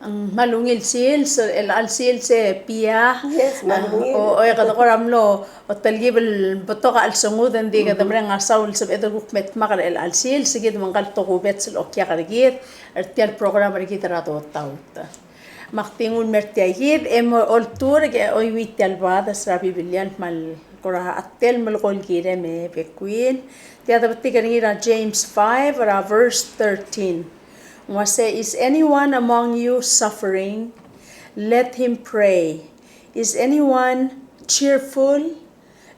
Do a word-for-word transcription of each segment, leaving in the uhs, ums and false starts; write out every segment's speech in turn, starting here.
Ng kmal ungil sils, el chelecha el sils e pia. Yes, kmal ungil. O, o, e kede kora mlo, o telkib el betok a chelsengud, e ng di kede mereng a saul el sebeched el kuk me dmak er chelecha el sils, se kid me ngka el tokubets el okiak er kid, er tia el program er kid er a Dotaut. Me ak di nguu el mer tia kid, e mo olturk e oiuii tia el bades er a Biblia el kmal kora a telmel el kol kirem e Bekwin. Tia de betik er ngii er a James five, er a verse thirteen. Ng uase, "Is anyone among you suffering? Let him pray. Is anyone cheerful?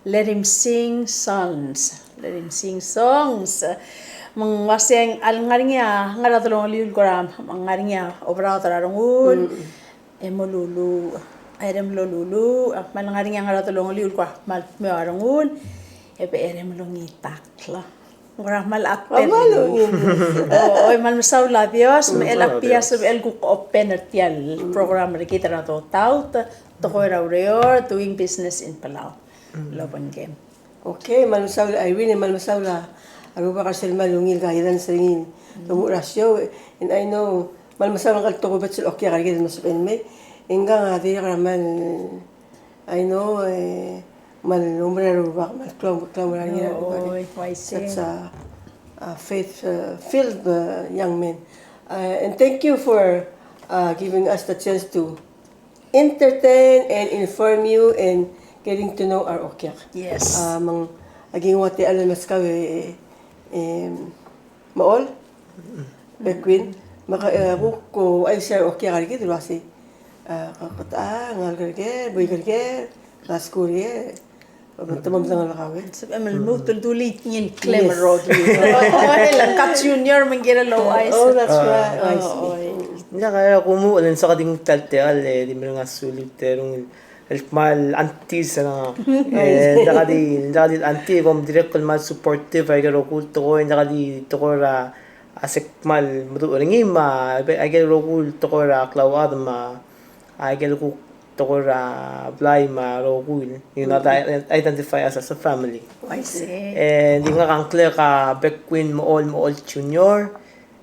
Let him sing songs." Let him sing songs. Me ng uase a lengar er ngii a ngar er a delongeliu el kora ngar er ngii a oberaod er a rengul. Mm. E moluluuch, a rem loluluuch, a kmal ngar er ngii a ngar er a delongeliu el kora kmal mei a rengul, e be e rem longitakl. Ng kora kmal a kmal longitakl. O, e kmal mesaul a Dios, me chelecha el pia sebechel kuk open er tia el program er kid er a Dotaut, tekoi er a ureor, doing business in Palau. Lobengkem. Okay, kmal mesaul a Irene, kmal mesaul a rubak er sel kmal ungil guidance er ngii el omuchel er a show, and I know, kmal mesaul ngka el tokubets el okiak er kid el mo sebechel el mei, e ngka a dirrek er a kmal, I know, e, kmal oumera er a rubak, kmal klou, klou er a rengrir a rubak. Oi, uaisei. Such a, a faith, uh, filled, uh, young man. Uh, and thank you for, uh, giving us the chance to entertain and inform you and getting to know our okiak. Yes. A, me ng, aki nguu a techall el meskau e, e, Mechol, Bekwin, me ke, e, kuk ouchais er a okiak er kid el uase, a, ke, ke, a, ngalek er ker, buik er ker, ngaskur er ker. Te mo medengelii kau e. Sebechem el lmuut el dulii ngii el klem el rokui. Oh, e le ngka Junior me ng kirel el ouchais. Oh, that's right. I see. Ng diak, e, kumuchel e ng soak a di nguu tia el techall e di mereng a suliu el terung el kmal aunties er ngak. E, ng diak di, ng diak di auntie, kom dirrek el kmal supportive er aike el rokui el tekoi, ng diak di tekoi er a, a se kmal meduch er ngii me a, aike el rokui el tekoi er a klauchad me a, aike el kuk tekoi er a blai me a rokui. You know, they identify us as a family. I see. E, ng di ngak a ngklek a Bekwin Mechol, Mechol Junior.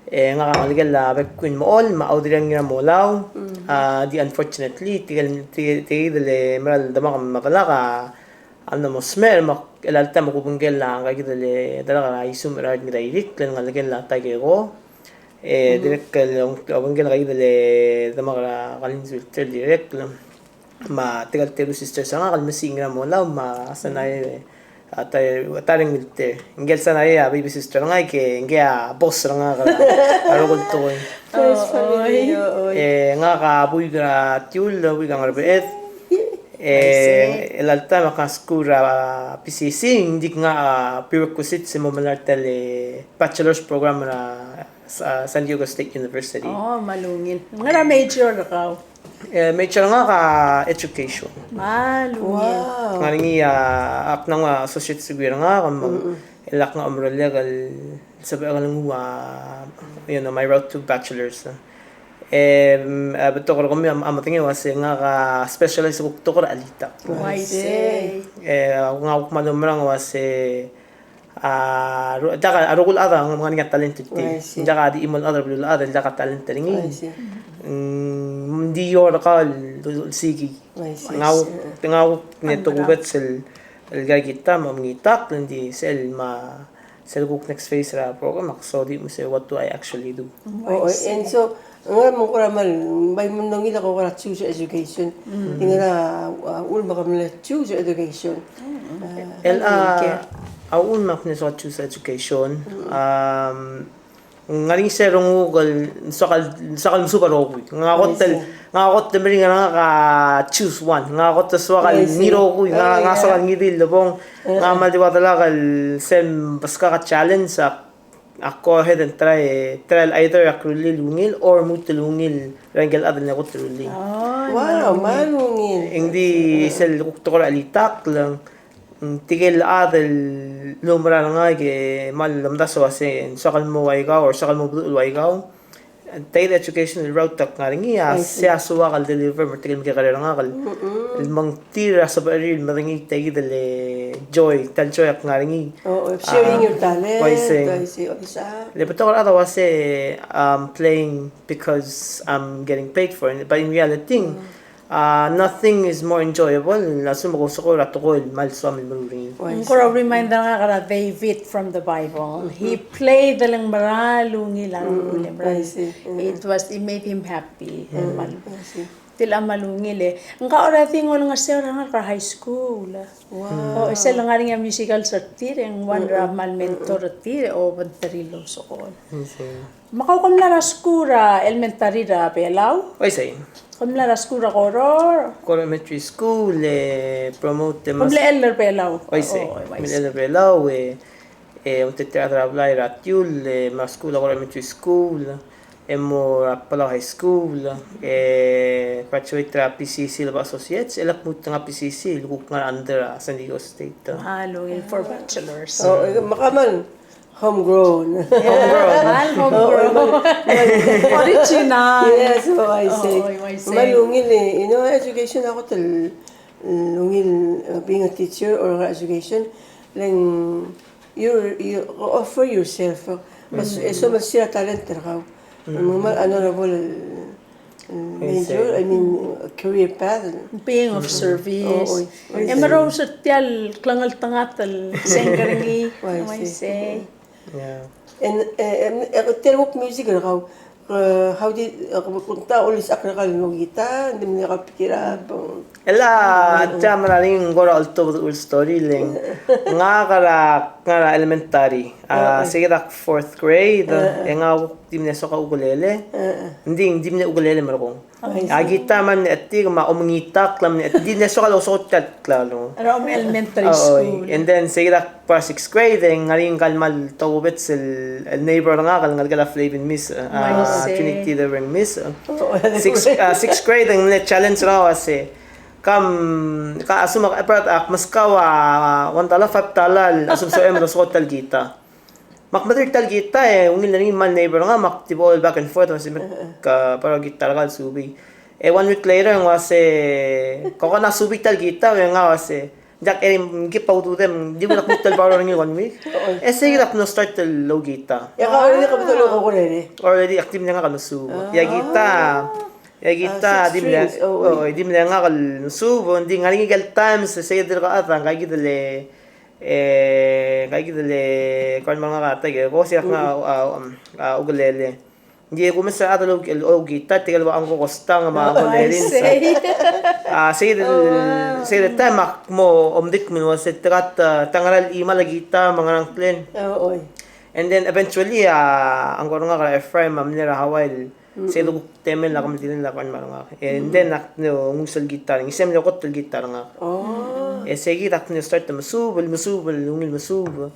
E, ngak a ngelekel a Bekwin Mechol, me a Audrey Ngiramolau. Mm. A, di unfortunately, tirke el, tirke, tirke el mera el demak me a delak a, a mla mo smecher, me chelecha el taem a kubengkel a ngka kid el delak er a Isumech er a Ngidairikl, el ngelekel a Takeko. E, dirrek el obengkel a ngka kid el demak er a Collins Wilter dirrek el. Me tirke el teru el sisters er ngak el Mesi Ngiramolau me a Sanae, a, ta, Tareng Wilter. Ngike el Sanae a baby sister er ngak, e ngike a boss er ngak er a rokui el tekoi. Nice family, oi. E, ngak a buik er a Tiul, buik er a Ngerbeched. E, chelecha el taem ak ngar er a skuul er a P C C, ng di ngak a prerequisite el mo melai er tia el bachelor's program er a, a, San Diego State University. Oh, kmal ungil. Ngera major er kau? E, major er ngak a education. Kmal ungil. Wow. Ngar er ngii a, ak mla nguu a associate's degree er ngak, me, mm, e ak mla omerellek el sebechek el nguu a, you know, my route to bachelor's. E, mm, a betok er kemiu a, a medengei el uase ngak a specialize el kuk tekoi er a chelitakl. Uaisei. E, ngak a kuk kmal oumerang el uase a, ru-, diak a, a rokui el chad a ngar er ngii a talent er tir. I see. Diak a di chimo el chad er a beluulechad el diak a talent er ngii. I see. Mm, ng di ua er kau el, el sikii. I see. Ngak a, ngak a kuk, e, tokubets el, el kaikita me a omengitakl, ng di sel me a, sel kuk next phase er a program, ak soak di mo se what do I actually do. Oh, I see. And so, Ng ngar er a mong kora mal, bai mlo ngilai a kora choose education. Mm. Di ngar er a, a, uchul me ke mle choose education. Mm. A, el, a, a uchul me ak mle soak a choose education. Mm. Um, ng ngar er ngii sel renguk el soak el, soak el mesuub a rokui. Ngak a kot el, I see, ngak a kot el meringel er ngak a choose one. Ngak a kot el soak el, I see, ngii rokui. Ngak, oh, ngak a soak el, yeah, ngii di el lebong. Eh, ngak a mal di ua delak el sel beskak a challenge a ak go ahead and try, try el either ak rullii el ungil or lmuut el ungil er ngike el chad el mle kot el rullii. Oh, wow, kmal ungil. Ng di sel kuk tekoi er a chelitakl, ng tirke el chad el oumera er ngak e kmal omdasu el uase ng soak el mo ua kau or soak el mo beduch el ua kau. Tia el education el route ak ngar er ngii, a, se a soak el deliver me tirke el mekekerei er ngak el, el mengtir a sebechir el medengei tia el joy, tia el joy ak ngar er ngii. Oh, oh, sharing your talent. Uaisei. Uaisei, uaisei. Le betok el chad a uase, um, playing because I'm getting paid for it, but in reality, uh, nothing is more enjoyable a lsekum ke ousekool er a tekoi el kmal soam el meruul er ngii. Ng kora reminder er ngak er a David from the Bible. He played el ng meral ungil a rengul e meral. I see. It was, it made him happy. Tia el kmal ungil e. Ng kora di ng olengeseu er ngak er a high school. Wow. O, sel ngar er ngii a musicals er tir, e ng one er a kmal mentor er tir, e obengterir el ousekool. I see. Me kau kom mla er a skuul er a elementary er a Belau? Uaisei. Kom mla er a skuul er a Koror? Koror Elementary School, e promote e kom mle chellel er a Belau? Uaisei. Oh, uaisei. Mle chellel er a Belau, e, e, ungil tia el chad er a blai er a Tiul, e, mla er a skuul er a Koror Elementary School, e mo er a Palau High School, e graduate er a P C C el bo associates, e le kmo te ngar er a P C C, el kuk ngar er a under er a San Diego State. Ah, el ungil four bachelors. Oh, e, me kemam Homegrown. Homegrown. Mal homegrown. Oh, mal, mal. Original. Yes, oh, I see. Oh, I see. Mal ungil e, you know, education a kot el, ungil, uh, being a teacher or education, le ng, you, you offer yourself. Mas, e so mas sel talent er kau. Mal honorable, uh, major, I mean, career path. Being of service. Oh, oh, I see. E merous er tia el klengeltengat el sengk er ngii. Oh, I see. Yeah. And, e, e, e, tia el work music er kau, e, how did, e, kung ta olisechakl er kau el mo guitar, ng di mle kau pick it up? E le, tia el mera el ng kora oltobed el story le ng. Ngak er a, ngak er a elementary, a, sei kid a fourth grade, e ngak a di mle soak a ukulele. Ng di, ng di mle ukulele merekong. A guitar me a mle chetik me a omengitakl a mle chetik, ng di mle soak el ousekool tia el klalo. Er a elementary school. And then sei kid a kbo er a sixth grade, e ng ngar er ngii a kmal tokubets el, el neighbor er ngak el ngalek er a Flavin Miss, a, Trinity Dereng Miss. Sixth, a, sixth grade, e ng mle challenge er ngak el uase, kam, ka, a lsekum ak, ak meskau a one dollar, five dollar, a lsekum soam el ousekool tia el guitar. Me ak medengei tia el guitar, e ungil er ngii me a neighbor er ngak, me ak di bo el back and forth, me se me ka borrow a guitar er kau el subii. E one week later, e ng uase, ko kona subii tia el guitar, e ngak a uase, ng diak, e ng kib a ududem, di ua ak lmuut el borrow er ngii one week. E sei kid a mlo start el ouguitar. E kau already kau mlo ouguitar. Already, ak di mle ngak el mesuub. E a guitar, e a guitar, di mle, oh, di mle ngak el mesuub, ng di ngar er ngii el times, e sei kid a dirk a chad, ngka kid el E, ngka kid el, ko el mle ngak a ta, e ko sei ak ngak a, a, a, ukelele. Ng di kumes a chad el, el, el guitar, tirke el ua Angko Kostang me a Angko Lerins. A, sei kid el, sei kid el taem ak mo omdik me ng uase te kata, te ngar er a chimal a guitar me a ngerang klen. And then eventually, a, Angko er ngak er a Ephraim a mle er a Hawaii el Sei kuk temel a kemeldiil er a kmal mle ngak. And then ak mle nguu sel guitar, ng isei a mle kot el guitar er ngak. E sei kid ak mle start el mesuub, el mesuub, el ungil mesuub.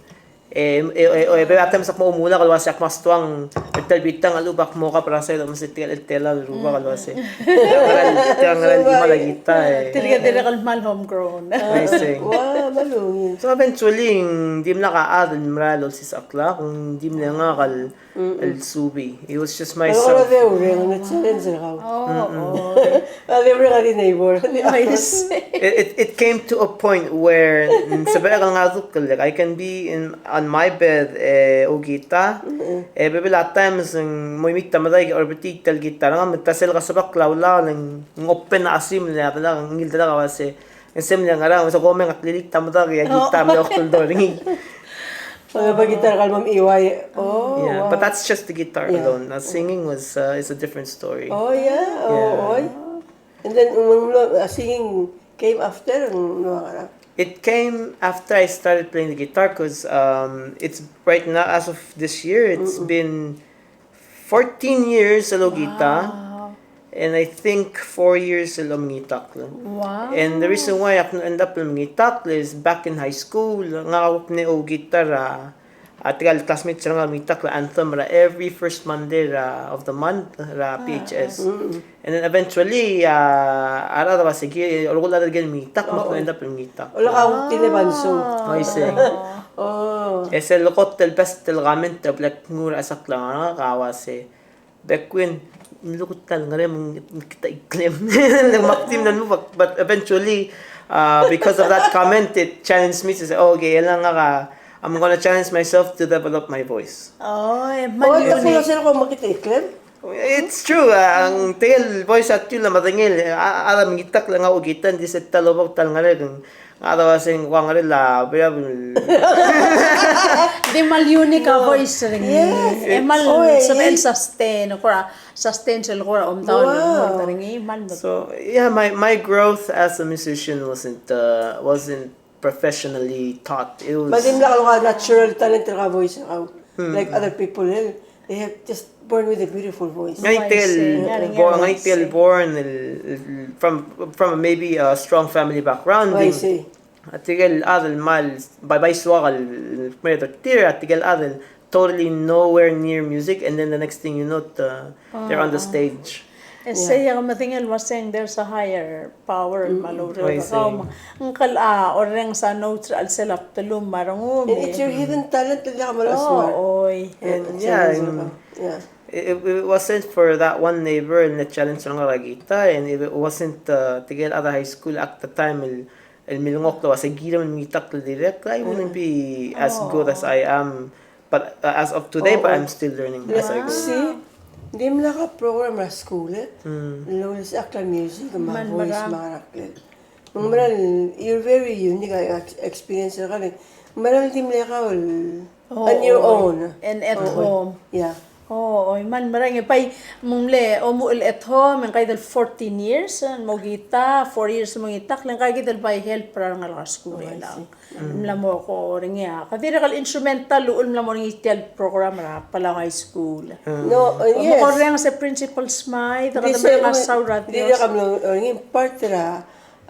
E, e, e, e, bebil a times ak mo oumulak el uase ak mo stuang er tia el bitang a lechub ak mo kab er a side el uase tirke el tela el rubak el uase. Tirke el ngar er a chimal a guitar, e. Tirke el dirrek el kmal homegrown. Amazing. Ua, kmal ungil. So eventually, ng dimlak a chad el mera el olsisechakl, ng di mle ngak el el subii. It was just myself. A de urreng, ng challenge er kau. Oh, oh. A de urreng a di neighbor. Nice. It, it, it came to a point where, mm, sebechek el ngar er a dukel, like, I can be in, on my bed, e, ouguitar. E, bebil a times, ng mo imiit a medal, e ke orbetii tia el guitar er ngak, me tia sel kesebak el ulaol, ng open a chesimer, e a delak, ng ngii el delak a uase, e sei mle ngerang, me se ko me ng ak lilit a medal, e a guitar a mle oktldor er ngii. Oh, a guitar er kau a mle chiuai. Oh, yeah, wow. But that's just the guitar alone. Now, singing was, uh, is a different story. Oh, yeah? Oh, oi. And then, um, uh, singing came after, um, It came after I started playing the guitar, 'cause, um, it's right now, as of this year, it's been fourteen years el ouguitar. Wow. And I think four years el omengitakl. Wow. And the reason why ak mlo end up el omengitakl is back in high school, ngak a kuk mle ouguitar er a, a tirka el classmates er ngak el omengitakl er a anthem er a every first Monday er a, of the month er a P H S. And then eventually, a, a rechad a uase, olekoi el chad el kirel omengitakl, me ak mlo end up el omengitakl. Olak a kuk di le banso. Oi, sei. Oh. E sel kot el best el comment el bla knguu er a chelsel a ngerang, a uase, Back when, ng lukut el ngar er ngii me ng kita iklem. Ng mak di mle move, but eventually, uh, because of that comment, it challenged me to say, "Oh, okay, e le ngak a, I'm gonna challenge myself to develop my voice." Oh, e, oh, mle te unique. Sel ko mak kita iklem? It's true, uh, ang tel voice a tiu el medengei, a, a, a mengitakl el ngar er a ukitan, di se ta el obok ta el ngar er ngii, a, a uaseng ng ngar er a bia bel. Di kmal unique a voice er ngii. Yes. E kmal sebechel el sustain, kora sustain sel kora omdasu el mo er ngii, kmal. So, yeah, my, my growth as a musician wasn't, uh, wasn't professionally taught. It was. Me a dimlak el natural talent er a voice er kau. Like other people, eh, they have just born with a beautiful voice. Ngar er ngii tia el, ngar er ngii tia el born el, el, from, from maybe a strong family background. Oh, I see. A tirke el chad el kmal, bai, bai soak el, el kmeed er tir, a tirke el chad el totally nowhere near music, and then the next thing you know, the, they're on the stage. E sei a medengei el uaseng there's a higher power el kmal oureor er kau. Ng kmal a orrenges a notes er a chelsel a bdelum me a rengum. It's your hidden talent el diak a mle soak. Oh, oi. And yeah, it, it wasn't for that one neighbor el challenge er ngak er a guitar, and if it wasn't, uh, tirke el chad er a high school at the time el, el milengokl el uasei kirem el mengitakl el dirrek, I wouldn't be as good as I am. But, uh, as of today, but I'm still learning as I go. See? Dimlak a program er a school, eh? Lo el se a class music, me a voice, me a ngerang. Me ng mera el, you're very unique, a ex-, experience er kau. Me ng mera el dimlak a on your own. And at home. Yeah. Oh, oi, me ng mera e ng bai, me ng mle omuchel at home, e ng kaid el fourteen years, eh, mo guitar, four years mo guitar, le ng kaid el bai help er a rengalek er a school er chelechang. Mla mo ko er ngii a, ka dirrek el instrumental el mla mo er ngii tia el program er a Palau High School. No, uh, yes. Mo ko er ngii a se Principal Smythe, ka di se, mla mo saul er a Dios. Dirrek el mla mo er ngii part er a,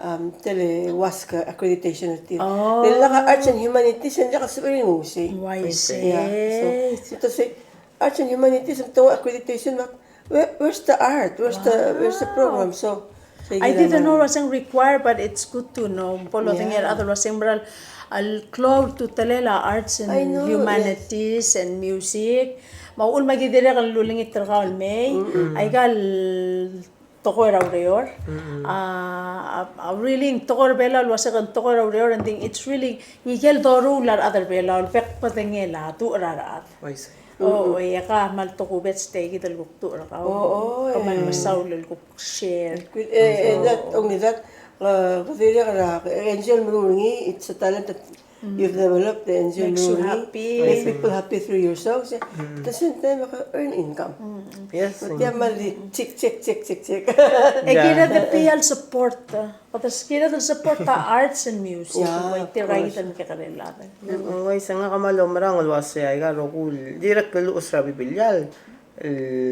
um, tia el WASC accreditation er tir. Oh. Le lak a Arts and Humanities, e ng diak a sebechir el nguu sei. Why sei? Yeah, so, te uasei, Arts and Humanities, te accreditation, me Where, where's the art? Where's the, where's the program? So, I didn't know it wasn't required, but it's good to know. Bo lodengei a rechad el uaseng mera el klou a ultutelel a arts and humanities and music. Me a uchul me aki dirrek el ulengit er kau el mei, aika el tekoi er a ureor. A, a, a really tekoi er a Belau el uasei ng tekoi er a ureor, and then it's really, ngike el doruul a rechad er a Belau el bek el bedengel a duch er a rechad. O, e ka kmal tokubets tia kid el kuk duch er kau. Ka kmal mesaul el kuk share. And not only that, uh, ka dirrek el, uh, enjoy el meruul er ngii, it's a talent that you've developed, the enjoy el meruul er ngii. Makes you happy. Make people happy through your songs. At the same time, ka earn income. Yes. Tia kmal di check, check, check, check, check. E kired el bai el support, uh, Kede kired el support a arts and music, yeah, ng ua tirka kid el mekekerei el chad. Ng uaisei, ngak a kmal oumerang el uasei aika el rokui el dirrek el luches er a Biblia el,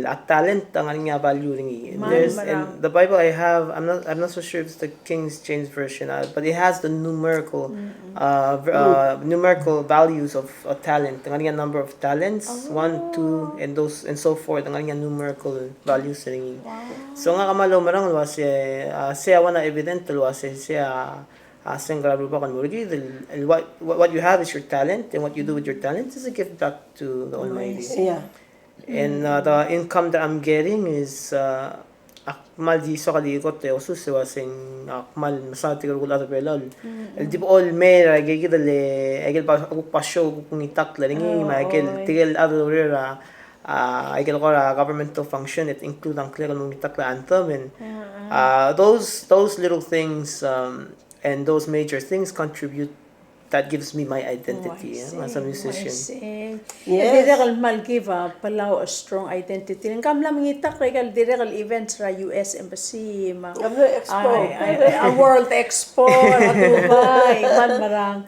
a talent a ngar er ngii a value er ngii. There's, in the Bible I have, I'm not, I'm not so sure if it's the King James Version, uh, but it has the numerical, uh, v-, uh, numerical values of a talent. Ng ngar er ngii a number of talents, one, two, and those, and so forth. Ng ngar er ngii a numerical values er ngii. So ngak a kmal oumerang el uasei, a, sei a one a evident el uasei, sei a, a, sengkar a Rubak el mo er kid el, el what, what, what you have is your talent, and what you do with your talent is a gift back to the Almighty. Yeah. And, uh, the income that I'm getting is, uh, ak kmal di soak el di kot e osus el uaseng ak kmal mesaod tirke el rokui el chad er a Belau el di bo el mei er aike kid el, aike el ba, kuk basio, kuk ngitakl er ngii, me aike el, tirke el chad el oureor er a, a, aike el kora governmental function, it include a ngklek el mo ngitakl a anthem, and, uh, those, those little things, um, and those major things contribute, that gives me my identity, eh, as a musician. Yes. Dirrek el kmal give a Palau a strong identity. Ng ka mla mengitakl er aike el dirrek el events er a U S Embassy, me a, a, a World Expo er a Dubai, kmal merang.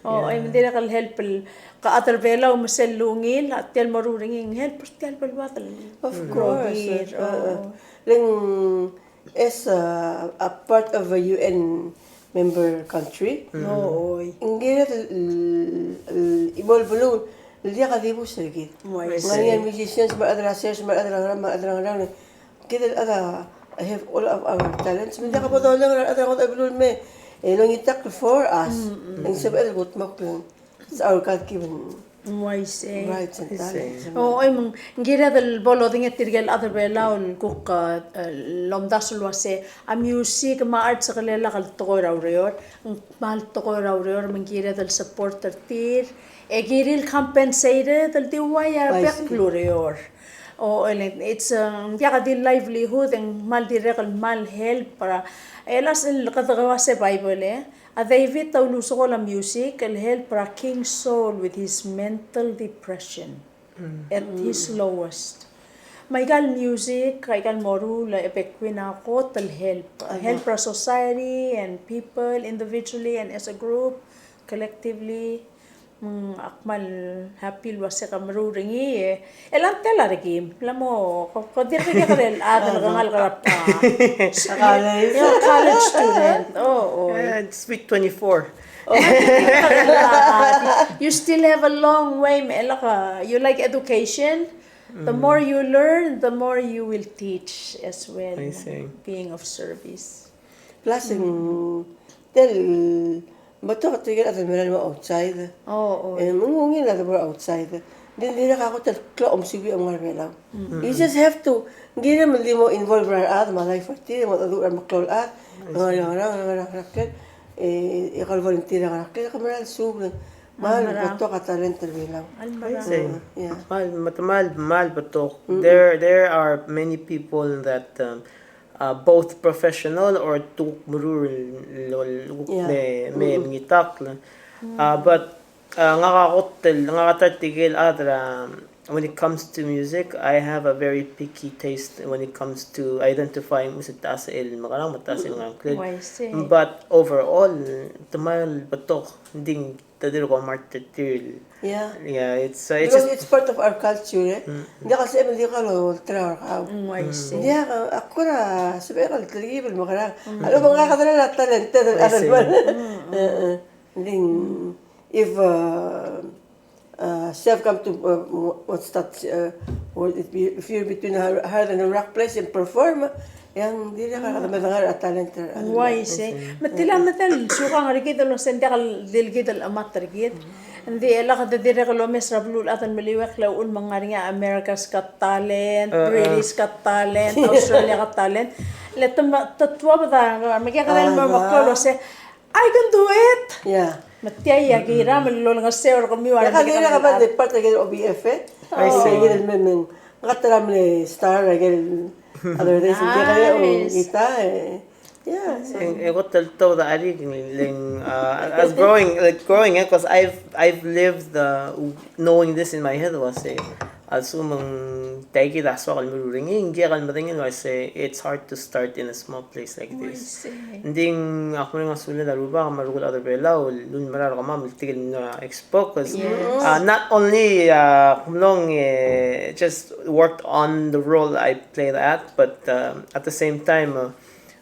O, e dirrek el help el, ka chad er a Belau me sel ungil, a tia el meruul er ngii, ng help er tia el beluad el. Of course. Le ng as a, a part of a U N member country. Ng kired el, el, el, bo el beluu el diak a dibus er kid. Ng ngar er ngii a musicians, me a rechad er a sers, me a rechad er a ngerang, me a rechad er a ngerang. Kid el chad a have all of our talents. Me ng diak bo doleng er a rechad er a ngodech el beluu el mei e longitakl for us. E ng sebechel el kudmokl. It's our God-given. Uaisei. Rights and talents. O, oi, me ng kired el bo lodengei tirke el chad er Belau el kuk, eh, el omdasu el uase a music me a arts a kelelak el tekoi er a ureor, ng kmal tekoi er a ureor, me ng kired el support er tir, e kirir el compensated el di ua a rebek el ureor. O, el, it's, uh, ng diak di livelihood, e ng kmal dirrek el kmal help er a, e a sel kede uase Bible, e a David a ulusekool a music el help er a King Saul with his mental depression at his lowest. Me aika el music, aika el moruul, e between a kot el help. Help er a society and people, individually and as a group, collectively. Mm, ak kmal happy el uase ke meruul er ngii, e. E le ng tela er kim, le mo, ko, ko dirk kede el chad el kengal er a pa. College. You're a college student. Oh, oh. Uh, sweet twenty-four. Oh, you still have a long way, me, like, uh, you like education. The more you learn, the more you will teach as well. I see. Being of service. Plus, mm, tia el betok tirke el chad el mera el mo outside. Oh, oh. E, me ng ungil a de mo outside. Ng di, ng dirrek a kot el klou a omesiou a ngar er a Belau. You just have to, ng kirem el di mo involve er a rechad me a life er tir, mo dmu er a meklou el chad, ngar er a, ngar er a, ngar er a, ngar er a, e, e kmal volunteer er a, ngar er a, ke mera el suub, me ng betok a talent er a Belau. Kmal, kmal, kmal betok. There, there are many people that, um, uh, both professional or te kuk meruul el, el, me, me, mengitakl. Uh, but, uh, ngak a kot el, ngak a ta er tirke el chad er a, when it comes to music, I have a very picky taste when it comes to identifying me se te chad el mekerang, me te chad el ngerang. Oh, I see. But overall, te kmal betok, ng di te dirk ko mart er tir. Yeah. Yeah, it's, uh, it's because just it's part of our culture, e. Ng diak el sebechem el di kau el olterau er kau. Mm, I see. Ng diak, a kora sebechek el telkib el mekerang. A lechub e ng ngak a kede el talented el chad el. Ng di, if, uh, uh, self come to, uh, what's that, uh, word, if you, if you're between a hard, hard and a rock place and perform, e ng dirrek a kede medengar a talent er a. Uaisei. Me tia el medal, sukang er kid el uase ng diak el di kid el chemat er kid. Ng di e le kede dirrek el omes er a beluulechad el meliuekl e uchul me ng ngar er ngii a America's Got Talent, British Got Talent, Australia Got Talent. Le te, te tuobed a, me kede el mo meklou el uase, I can do it. Yeah. Me tia a kiram el olengeseu er kemiu a. Ia, ka dirrek a kmal di part er a ikel O B F, e. I see. Ikel mei me ng, ngak a ta er a mle star er a ikel other days, ng diak el, o, ngita, e. Yeah, so. E, e kot el tuobed a rik, le ng, uh, as growing, like, growing, e, 'cause I've, I've lived the, knowing this in my head el uase, a lsekum ng tia kid a soak el meruul er ngii, ng diak el medengei el uase, it's hard to start in a small place like this. Ng di ak mereng a sulel a Rubak me a rokui el chad er a Belau el ulemerang er kemam el tirke el mlo expose. Uh, not only, uh, kemlong, uh, just worked on the role I played at, but, um, at the same time, uh,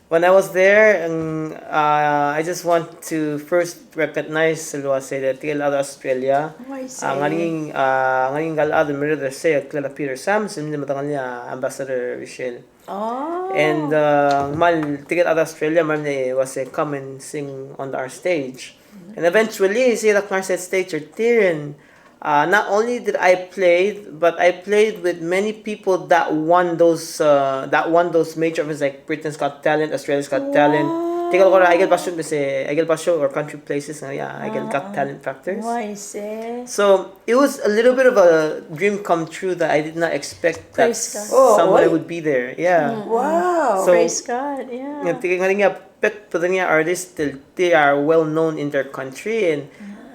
when I was there, ng, uh, I just want to first recognize el uase tirke el chad er a Australia. Oh, I see. Uh, ng ngar er ngii, uh, ng ngar er ngii ngka el chad el merreder er sei, a ngklel a Peter Sams, el mle medengelii a Ambassador Rishelle. Oh. And, uh, ng kmal tirke el chad er a Australia, me ng mle uase come and sing on our stage. And eventually, sei a kngar er sel stage er tir, and, uh, not only did I play, but I played with many people that won those, uh, that won those major events like Britain's Got Talent, Australia's Got Talent. Wow. Tirke el kora, aike el basio, me se, aike el basio or country places, uh, yeah, aike el Got Talent Factors. Oh, I see. So, it was a little bit of a dream come true that I did not expect that someone would be there. Yeah. Wow. So, praise God, yeah. Ng di ngar er ngii a bek el bedengii a artist el tir are well known in their country, and,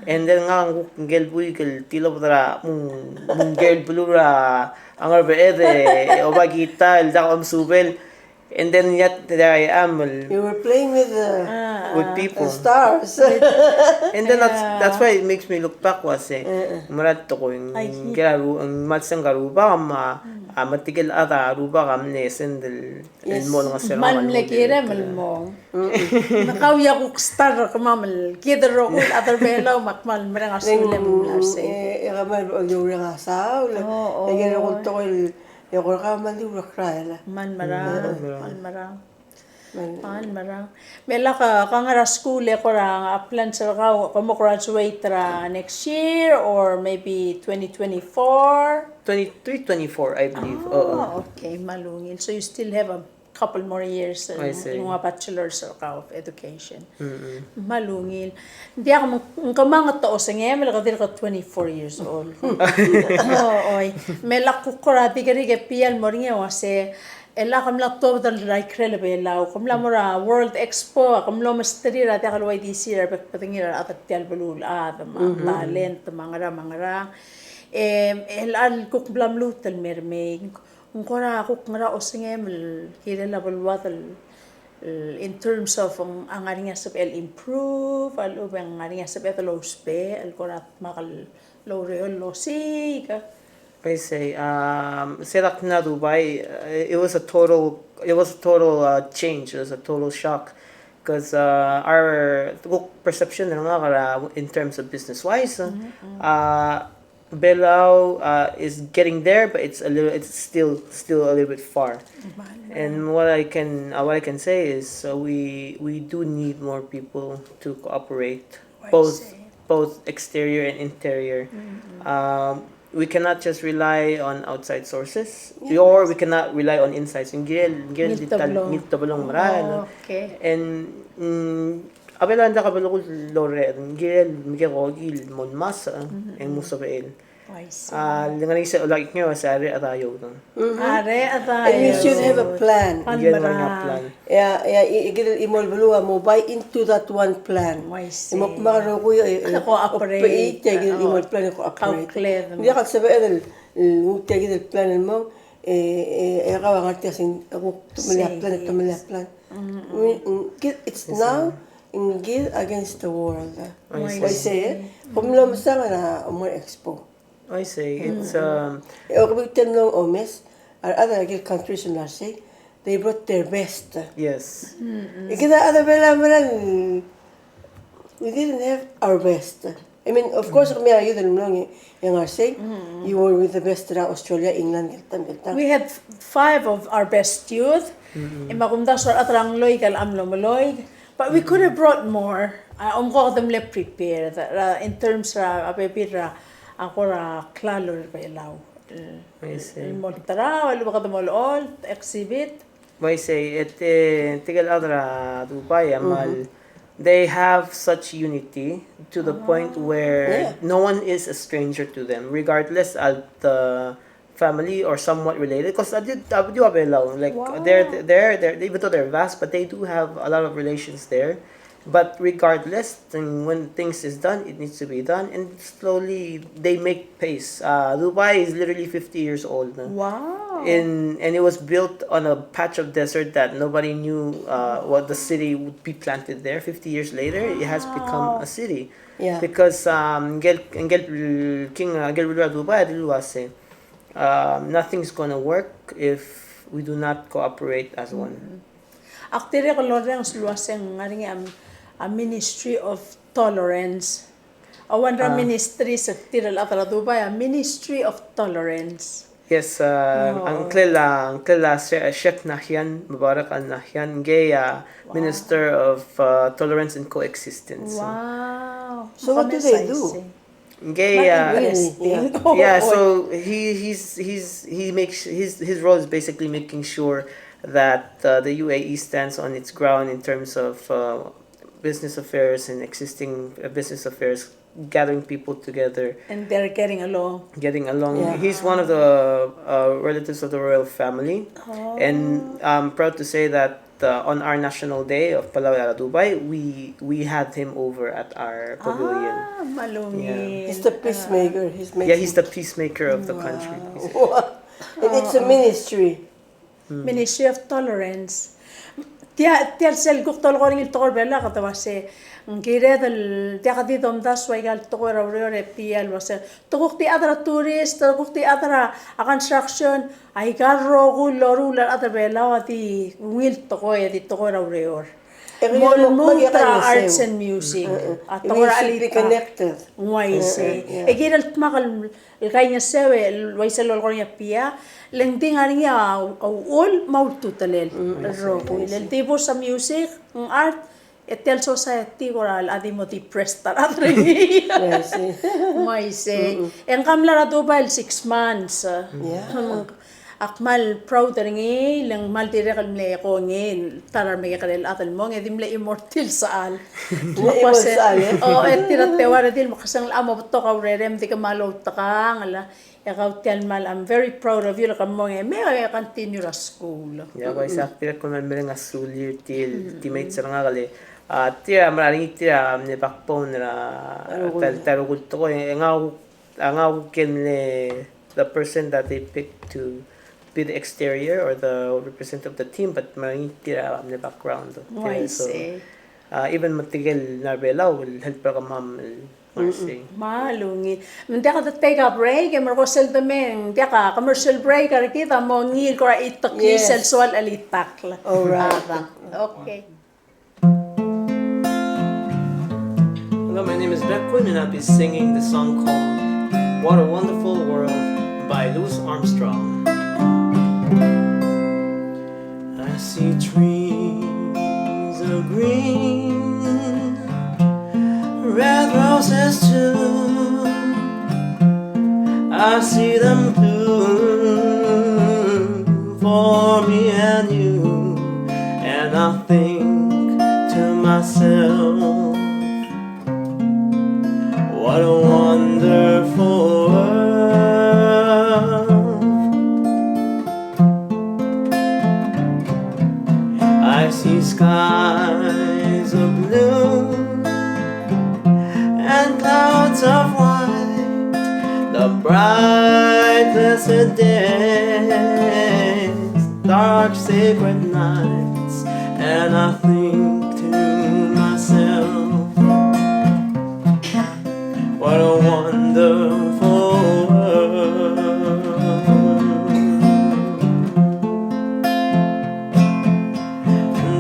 and then ngak a kuk ngike el buik el tilobed er a mung, mung ngike el beluu er a Ngerbeched, e oba kita el diak omesubel. And then yet there I am, el, you were playing with the, with people, the stars. And then that's, that's why it makes me look back el uase, ng mera el tekoi, ng kora ru-, ng kmal seng a Rubak me a, a metik el chad er a Rubak a mle send el, el mo olengeseu er kemam el mo. Kmal mle kirem el mo. Me kau a kuk star er kemam el kid el rokui el chad er a Belau me ak kmal mereng a sulem el uase. E, e kemam el oureor er a saul. Oh, oh. E kede kuk tekoi el E kora kmal di urekrael. Kmal merang, kmal merang. Mal merang. Me lak a, ka ngar er a skuul e kora a plan er kau, ke mo graduate er a next year or maybe twenty twenty-four? Twenty-three, twenty-four, I believe. Oo. Oh, okay, me a ungil. So you still have a couple more years, uh, I see, ng ua bachelor's er kau of education. Mm-mm. Me a ungil. Ng diak, ng kemam a te osengem el ke dirk twenty-four years old. Oo, oi. Me lak kuk kora di kerik e pial mo er ngii e uase, e lak ke mla tuobed er a ikrel a Belau, ke mla mo er a World Expo, ke mlo mesterir a diak el uaisei er a bek el bedengir a rechad er tia el beluulechad, me a talent, me a ngerang, me a ngerang. E, el chelecha el kuk mla lmuut el mer mei, ng kora kuk ngera osengem el kirel a beluad el, el in terms of ng, a ngar er ngii a sebechel el improve, a lechub e ng ngar er ngii a sebeched el ousbech, el kora dmak el oureor el osiik. I see. Um, se er a kmo Dubai, uh, it was a total, it was a total, uh, change. It was a total shock because, uh, our perception er ngak, uh, in terms of business wise, uh, uh, Belau, uh, is getting there, but it's a little, it's still, still a little bit far. And what I can, uh, what I can say is, uh, we, we do need more people to cooperate, both, both exterior and interior. Um, we cannot just rely on outside sources, or we cannot rely on inside. Ng kirel, ng kirel di ta el, ng kirel di ta el merael. Okay. And, mm, a Belau a diak a belkul el orreched, ng kirel mekekokil el mo ngmasech, e ng mo sebechel. I see. A, le ngar er ngii se el olak ngii a uase a rechad a youth. A rechad a youth. And you should have a plan. Ng kirel ngar er ngii a plan. Yeah, yeah, i, i, kirel chimo el beluu a mo buy into that one plan. I see. E mo kmal rokui, e, e, cooperate. Operate, e kirel chimo el plan e cooperate. Ng diak el sebeched el, el, nguu tia kid el plan el mong, e, e, e kau a ngar tia sel, e kuk te melai a plan, te melai a plan. Mm, mm, kid, it's now, ng kid against the world. I see. Kom mlo mesang er a Omer Expo. I see. It's, um, e okebii te mlo omes, a rechad er a countries el mla er sei, they brought their best. Yes. E kid a rechad er a Belau a mera el, we didn't have our best. I mean, of course, kemiu a youth el mlo er ngii, e ngar er sei, you were with the best er a Australia, England, el ta el ta el ta. We had five of our best youth. E me a kumdasu a rechad er a Ngloik el mlo meloik. But we could have brought more. A, omko kede mle prepared, uh, in terms er a, a bebil er a, a kora klalo er a Belau. I see. El mo olterau, el ua kede mo olecholt, exhibit. Uaisei, e te, tirke el chad er a Dubai a kmal, they have such unity to the point where no one is a stranger to them, regardless of the family or somewhat related, 'cause a di, a di ua Belau, like, they're, they're, they're, even though they're vast, but they do have a lot of relations there. But regardless, then when things is done, it needs to be done, and slowly they make pace. Uh, Dubai is literally fifty years old now. Wow. In, and it was built on a patch of desert that nobody knew, uh, what the city would be planted there. Fifty years later, it has become a city. Yeah. Because, um, ngike el, ngike el king, uh, ngike el beluu er a Dubai a dilu el uase, um, nothing's gonna work if we do not cooperate as one. Ak dirrek el orrenges el uase ng ngar er ngii a, a Ministry of Tolerance. A one er a ministry er tir el chad er a Dubai, a Ministry of Tolerance. Yes, uh, a ngklel a, a ngklel a She-, Sheikh Nahyan, Mubarak Al Nahyan, ngii a Minister of, uh, Tolerance and Coexistence. Wow. So what do they do? Ngii, uh, yeah, so he, he's, he's, he makes, his, his role is basically making sure that, uh, the U A E stands on its ground in terms of, uh, business affairs and existing, uh, business affairs, gathering people together. And they're getting along. Getting along. Yeah. He's one of the, uh, relatives of the royal family. Oh. And I'm proud to say that, uh, on our national day of Palau er a Dubai, we, we had him over at our pavilion. Ah, me a ungil. Yeah. He's the peacemaker. He's making, yeah, he's the peacemaker of the country, basically. Wow. And it's a ministry. Ministry of Tolerance. Tia, tia el sel kuk tolekoi er ngii el tekoi er a Belau, kede uase, ng kired el, diak di domdasu aika el tekoi er a ureor e tia el uase, te kuk di chad er a tourist, te kuk di chad er a construction, aika el rokui el loruul a rechad er a Belau a di ungil tekoi, a di tekoi er a ureor. mo lmuut er a arts and music. A tekoi er a chelitakl. Ng uaisei. E kirel dmak el kaingeseu el uaisei el lolekoi er ngii a Pia, le ng di ngar er ngii a uchul me a ultutelel el rokui. Le ng di bus a music, ng art, e tia el society kora el di mo depressed a rechad er ngii. Ng uaisei. E ng mla er a Dubai el six months. Ak kmal proud er ngii, le ng kmal dirrek el mle kongei, ta er a remekekerei el chad el mong, e di mle immortal sechal. Mle immortal sechal, e. O, e tir a teua el redil, me ke sel a mo betok a urerem, di ke kmal outekangel. E kau tia el kmal, I'm very proud of you, le ke mong e me, e continue er a skuul. Ia, bai sa tir a kmal mereng a sulir tir, teammates er ngak el, a, tir a mla er ngii, tir a mle backbone er a, ta, ta er a rokui el tekoi, e ngak a ngak a kuk el mle, the person that they pick to be the exterior or the representative of the team, but mla er ngii tir a mle background. Tia, so, a, even me tirke el ngar er a Belau el help er kemam el, uaisei. Me a ungil. Me ng diak de take a break, e merkong sel de me ng diak a commercial break er kid a mo ngii el kora itek sel soal el chelitakl. All right. A, okay. Hello, my name is Bekwin, and I'll be singing the song called What a Wonderful World by Louis Armstrong. I see trees of green, red roses too. I see them bloom for me and you, and I think to myself, what a wonderful world. I see skies of blue and clouds of white, the bright blessed days, dark sacred nights, and I think to myself, what a wonderful world.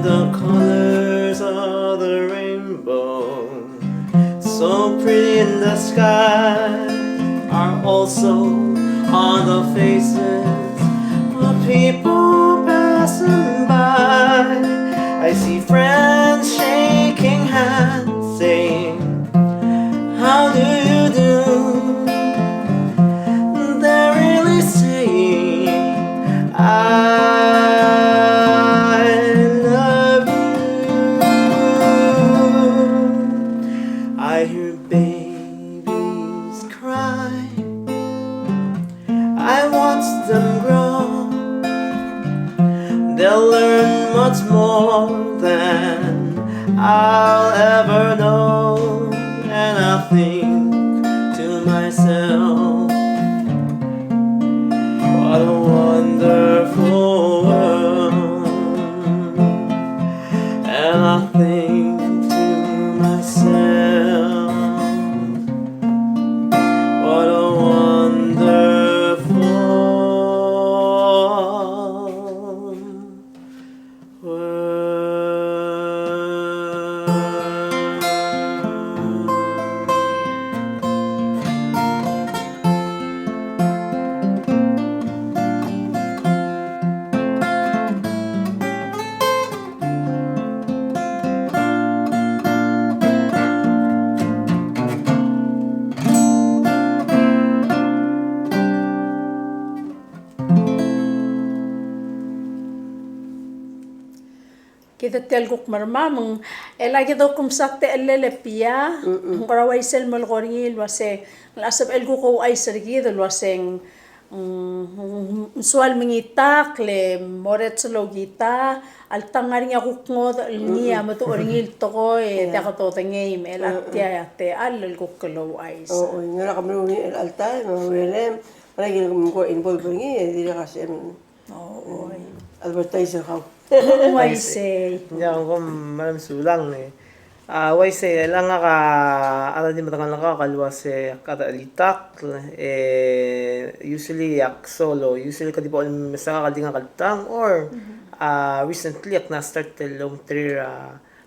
The colors of the rainbow, so pretty in the sky, are also on the faces of people passing by. I see friends shaking hands, saying, "How do you do?" They're really saying, "I love you." I hear babies cry. I watch them grow. They'll learn much more than I'll ever know. And I think to myself, what a wonderful world. And I think to myself, what a wonderful world. Kid a tia el kuk mermang, e le kid a kuk msa techellel e Pia, ng kora uaisei el melekoi er ngii el uase, ng locha sebechel kuk ouchais er kid el uase ng, mm, ng soal mengitakl e mo er a chelsel a guitar, alta ng ngar er ngii a kuk ngodech el ngii a meduch er ngii el tekoi e diak dodengei, me chelecha tia a techall el kuk louchais. O, o, ngera ke meruul er ngii er chelecha el taem, me a urerem, ngera ke mkora involve er ngii, e dirrek a sebechem. O, oi. Advertise er kau. Uaisei. Ia, kom, me a mesulang e. A, uaisei, e le ngak a, a di medengelkau el uase ak chad el chelitakl, e, usually ak solo, usually ke di bo el mesa ngak el di ngak el tang, or, a, recently ak mla start el ongtir a,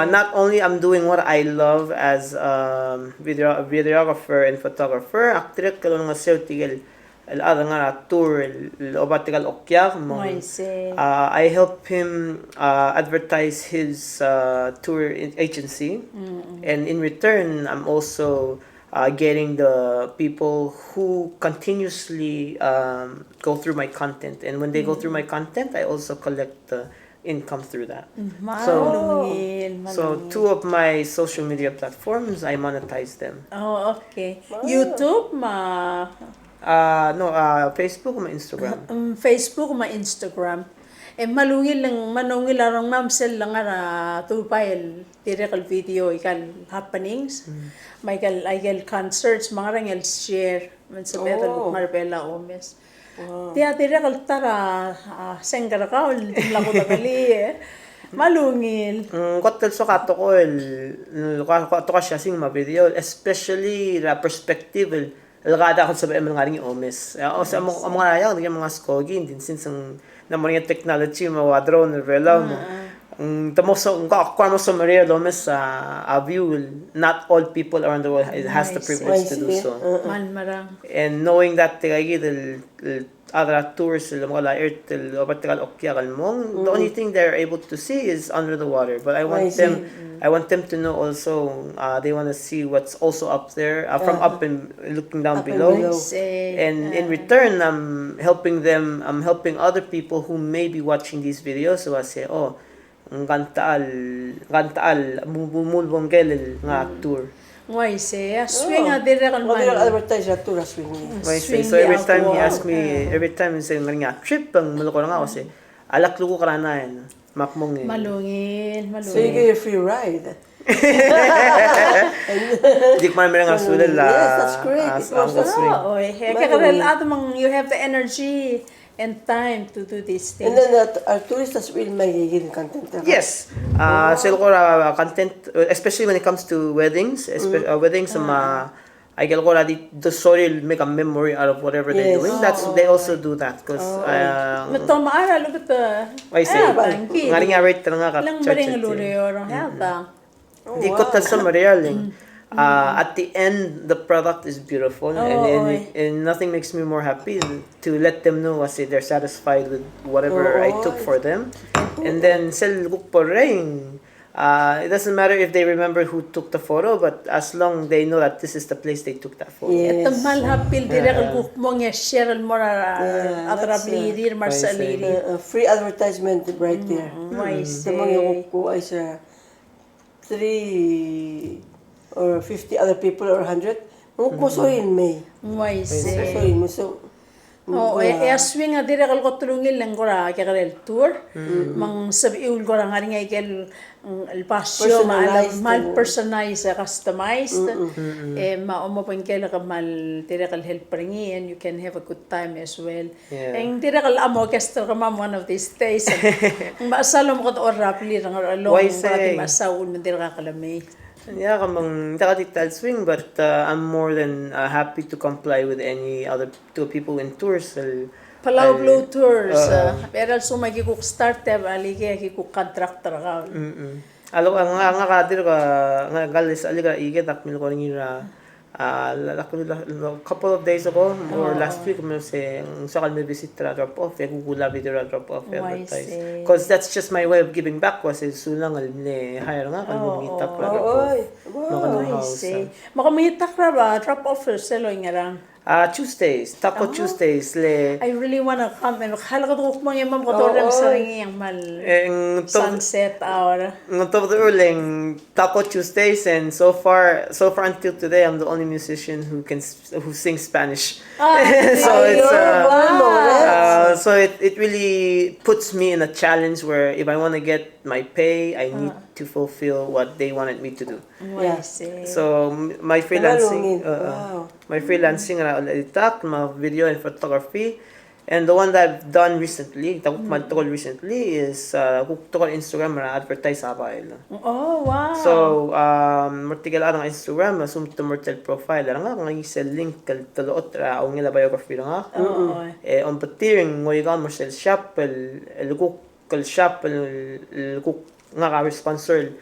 Uh, not only I'm doing what I love as a video, videographer and photographer, ak dirrek el olengeseu tirke el, el chad el ngar er a tour el, el oba tirke el okiak, me ng, uh, I help him, uh, advertise his, uh, tour in-, agency. And in return, I'm also, uh, getting the people who continuously, um, go through my content. And when they go through my content, I also collect the income through that. So, so two of my social media platforms, I monetize them. Oh, okay. YouTube me a, uh, no, uh, Facebook me a Instagram. Mm, Facebook me a Instagram. E me a ungil, me a ungil a rengmam sel lengar er a Dubai el dirrek el video aika el happenings. Me aika el, aika el concerts, me a ngerang el share, me ng sebeched el kuk ngar er a Belau a omes. Tia dirrek el ta er a, a, sengkar er kau el dimlak kudekelii, e. Me a ungil. Mm, kot el soak a tekoi el, el, kot el soak a siasing me a video, especially er a perspective el, el kede kuk sebechem el ngar er ngii a omes. E, o sea, mo, mo ngar er a eanged, ng di ke mengaskoki, ng di since ng, ng mo er ngii a technology, me a ua drone er a Belau, me a Ng, te mo so, ng ko, ko mo soak el merael el omes a, a view, not all people around the world has the privilege to do so. Kmal merang. And knowing that tirka kid el, el other tours el mo er a ert el oba tirka el okiak el mong, the only thing they're able to see is under the water. But I want them, I want them to know also, uh, they want to see what's also up there, uh, from up and looking down below. And in return, I'm helping them, I'm helping other people who may be watching these videos, so I say, oh, ng kang ta el, ng kang ta el, mu, mu, mu ulebongel el ngar er a tour. Ng uaisei, a swing a dirrek el mo advertise er a tour a swing. Ng uaisei, so every time he ask me, every time he say ng ngar er ngii a trip, e ng melekoi er ngak, uaisei, a lak lukuk er a nine, me ak mong e. Me a ungil, me a ungil. So you get your free ride. Di kmal mereng a sulel a, yes, that's great. A, a swing. Oi, e ke kerel a chad me ng, you have the energy and time to do these things. And then, uh, a tourist as well, me a content. Yes. Uh, sel kora content, uh, especially when it comes to weddings, espe-, uh, weddings, me a, aike el kora di, di sorir el make a memory out of whatever they're doing. That's, they also do that, 'cause, uh, me te mechar a lechub e te, uaisei, ng ngar er ngii a rate er ngak a charge er tir. Di kot el soak el merael e ng, uh, at the end, the product is beautiful, and, and, and nothing makes me more happy than to let them know, uaisei, they're satisfied with whatever I took for them. And then sel kuk bo er ngii, uh, it doesn't matter if they remember who took the photo, but as long they know that this is the place they took that photo. Yes. E te kmal happy el dirrek el kuk mong e share el mo er a, a rechad er a blirir me a resechellir. Uh, uh, free advertisement right there. Uaisei. Te mong e kuk, uaisei. three or fifty other people or hundred. Ng kuk mo sorir el mei. Uaisei. Ng kuk mo sorir el mei. So, o, e, e a swing a dirrek el kot el ungil e ng kora kekerei el tour. Me ng sebechiu el kora ngar er ngii a ikel, mm, el basio me a le, personalized, me a le personalized, e customized. E me a omobengkel e kmal dirrek el help er ngii, and you can have a good time as well. Yeah. E ng dirrek el mo guest er kemam one of these days. Ng mechas el omekedechor er a blil er a Ngerchelong, ng kora di mechas a uchul me ng dirkak el mei. Yeah, kemam, diak di ta el swing, but, uh, I'm more than, uh, happy to comply with any other, to people in tours. El, Palau el, Blue Tours, uh, uh, er a lsekum aki kuk start e a leke aki kuk contractor er kau. Mm-mm. A lo, ngak, ngak a dirk, ngak a lesa el ika, ike dak mle ko er ngii er a, uh, la, la, la, a couple of days ago, or last week, me se, ng soak el me visit er a Drop Off, e kuk ula video er a Drop Off, e advertise. Because that's just my way of giving back, was e sulang el mle hire ngak el mo mengitakl er a Drop Off. Wow. Me ke mengitakl er a Drop Off er sel ongerang? Ah, Tuesdays, Taco Tuesdays, le. I really wanna come. E kuk kmo ng mo kora mesa er ngii e ng kmal sunset hour. Ng tobed er a le ng Taco Tuesdays, and so far, so far until today, I'm the only musician who can s-, who sings Spanish. So it's, uh, uh, so it, it really puts me in a challenge where if I wanna get my pay, I need to fulfill what they wanted me to do. Oh, I see. So, m-, my freelancing, uh, uh, my freelancing er a, uh, tech, me a video and photography. And the one that I've done recently, ta kuk kmal tekoi recently, is, uh, kuk tekoi er a Instagram er a advertise a bael. Oh, wow. So, um, me tirke el chad er a Instagram, me a lsekum te mo er tia el profile er ngak, ng ngar er ngii sel link el telechot er a ungil a biography er ngak. E, ombetir e ng ngoi kau el mo er sel shop el, el kuk el shop el, el kuk ngak a sponsor